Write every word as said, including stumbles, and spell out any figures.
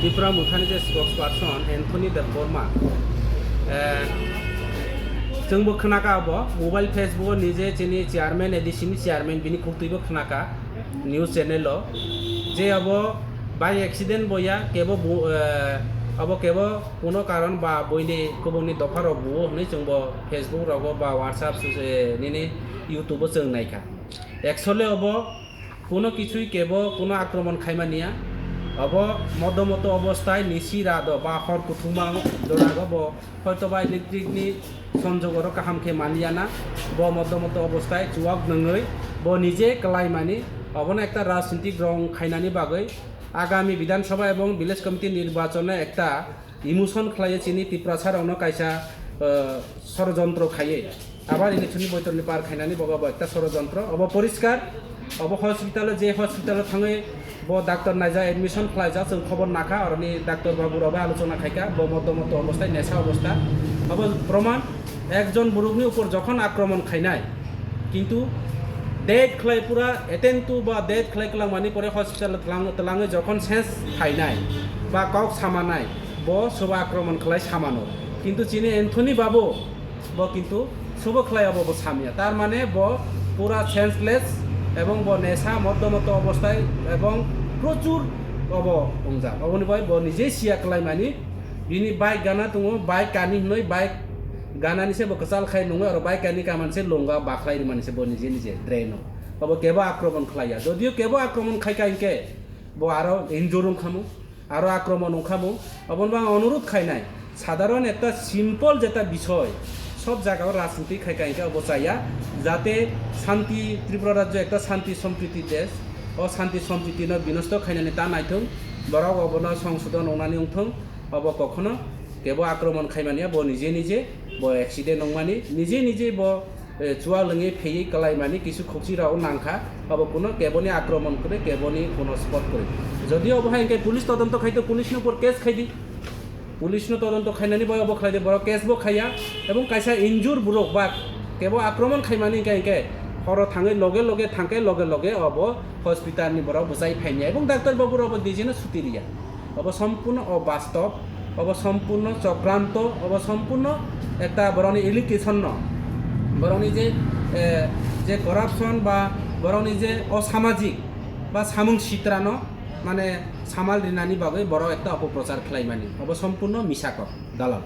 Tipra Mothani je spokesperson Anthony Debbarma, eh, chwngbo khnaka abo mobile Facebook o nije chini chairman, A D C ni chairman, bini khuktuibo khnaka news channel o, je abo by accident bo ya, kebo bu-, eh, abo kebo kuno karon ba boini kubungni dopha rok buo hwnwi chwngbo Facebook rogo ba WhatsApp su-, eh, nini YouTube o chwng naikha. Actually obo kuno kisui kebo kuno akromon khaimaniya. Obo modo moto obostai nisi rado ba hor kuthuma jorago bo hoito ba electric ni sonjogoro kaham khe manliya na. Bo modo moto obostai chuwak nungwi bo nije kwlaimani. Obono ekta rajnitik rong khainani bagwi agami Bidhan Sabha ebong Village Committee nirbachone ekta emotion khlaiwi chini Tiprasa rokno kaisa, eh, sorojontro khaiwi abar election ni boitor ni par khainani bogo bo ekta sorojontro. Obo poriskar, obo hospital o, je hospital o thangwi bo doctor naijak, admission khlaijak, chwng khobor nakha, oroni doctor babu rok bai alochona khaikha, bo moto moto obostai, nesa obostha. Obo proman, ekjon borokni upor jokhon akromon khainai, kintu date khlai pura attend to ba date khlai kwlangmani pore hospital twlang-, twlangwi jokhon sense phainai ba kok samanai, bo soba akromon khlai samano. Kintu chini Anthony babu bo kintu sobo khlai abo bo samya. Tar mane bo pura senseless ebong bo nesa moto moto obostai ebong prochur obo wngjak. Oboni bai bo nije siya kwlaimani, bini bike gana tongo, bike kani hinwi bike ganani se bo kwchal khai nungwi, oro bike kani kaman se lunga bakhlai rwmani se bo nije nije drain o. Obo kebo akromon khlaiya. Jodio kebo akromon khaika hinkhe bo aro injure wngkhamu, aro akromon wngkhamu. Oboni bo ang onurudh khainai, sadharon ekta simple jeta bisoy, sob jagao rajniti khaika hinkhe obo chaya, jate shanti, Tripura rajyo ekta shanti sompriti desh, o shanti sompriti no binosto khainani ta naithung, borok obono songsodon wngnani wngthung. Obo kokhono kebo akromon khaimaniya, bo nije nije bo accident wngmani, nije nije bo, eh, chuwa lwngwi pheywi kwlaimani kisu khukchi rok nangkha, obo kuno keboni akromon kwrwi, keboni kuno spot kwrwi. Jodi obo hai hwnkhe police todonto khaito, police ni upor case khaidi, police no todonto khainani bai obo khlaidi, borok case bo khaiya, ebong kaisa injure borok ba kebo akromon khaimani hwnkhe, hwnkhe horo thangwi loge loge thangkhe loge loge obo hospital ni borok bwchai phaimya, ebong doctor babu rok bo dijino suti riya. Obo sompurno obastob, obo sompurno chokranto, obo sompurno ekta borokni allegation no, borokni je, eh, je corruption ba borokni je osamajik ba samung sitrano mane samal rinani bagwi borok ekta opoprochar khlaimani, obo sompurno misa kok, dalal.